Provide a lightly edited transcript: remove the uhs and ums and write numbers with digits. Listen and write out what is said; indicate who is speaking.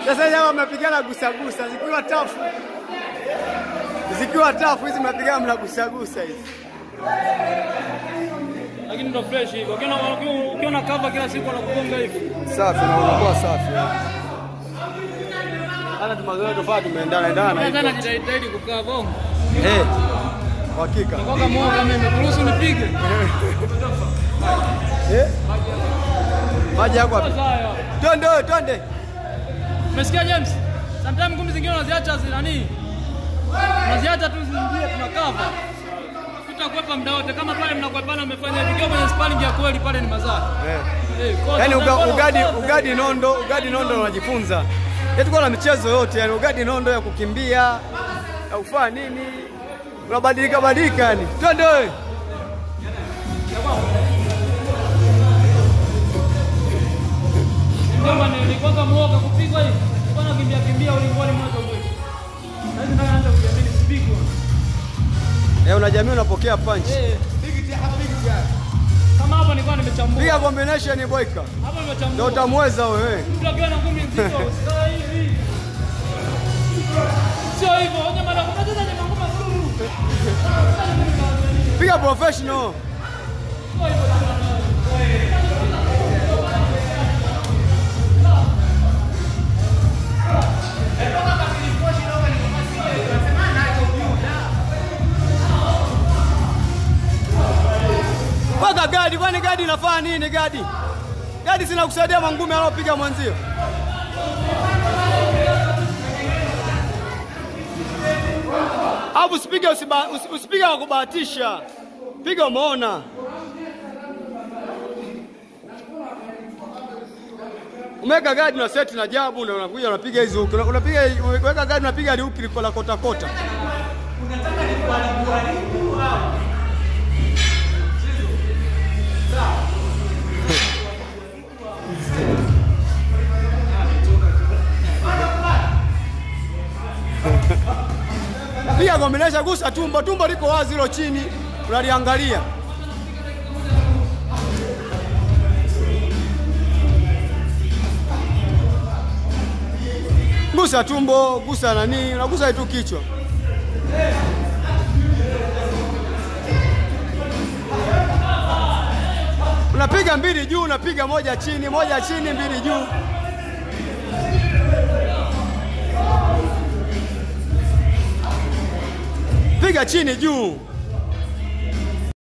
Speaker 1: Sasa jamaa mnapigana gusa gusa, zikiwa tafu. Zikiwa tafu hizi mnapigana mnagusa gusa hizi.
Speaker 2: Lakini ndo fresh hivi. Ukiona cover kila siku anakugonga hivi.
Speaker 1: Safi na unakuwa safi. Ana tumazoea tofauti tumeendana endana hivi.
Speaker 2: Sasa najitahidi kukaa bongo.
Speaker 1: Eh. Hakika.
Speaker 2: Ngoka muoga mimi, kuruhusu nipige.
Speaker 1: Eh? Maji yako wapi? Twende, twende.
Speaker 2: Umesikia James? Sometimes ngumi zingine unaziacha zinani? Unaziacha tu zingie tuna cover. Tutakwepa muda wote kama pale mnakwepana mmefanya hivi kwenye sparring ya kweli pale ni mazaa.
Speaker 1: Eh. Yaani ugadi nondo unajifunza. Yetu na michezo yote yani ugadi nondo ya kukimbia, ya kufanya nini? Unabadilika badilika yani. Twende.
Speaker 2: Ndio maana nilikuwa muoga kupigwa hivi. Nilikuwa nakimbia kimbia ulingoni mwanzo mwisho. Sasa ndio naanza kujiamini kupigwa.
Speaker 1: Eh, unajamii unapokea punch.
Speaker 2: Kama hapa nilikuwa nimechambua.
Speaker 1: Piga combination boyka.
Speaker 2: Hapa nimechambua.
Speaker 1: Ndio utamweza wewe.
Speaker 2: Mtu akiwa na ngumi nzito usikae hivi. Sio hivyo, onye mara unacheza ni ngumi nzuri.
Speaker 1: Piga professional.
Speaker 2: Sio hivyo.
Speaker 1: Waka gadi, kwani gadi inafanya nini gadi? Gadi sina kusaidia mangumi anaopiga mwenzio. Hapo usipige usipige kwa kubahatisha. Piga umeona. Umeweka gadi na set na jabu na unakuja unapiga hizo huku. Unapiga weka gadi unapiga huku liko kota kota.
Speaker 3: Unataka nikuharibu au?
Speaker 1: Piga combination, gusa tumbo, tumbo liko wazi hilo chini, unaliangalia. Gusa tumbo, gusa nani, unagusa tu kichwa. Unapiga mbili juu, unapiga moja chini, mbili juu. Piga chini juu.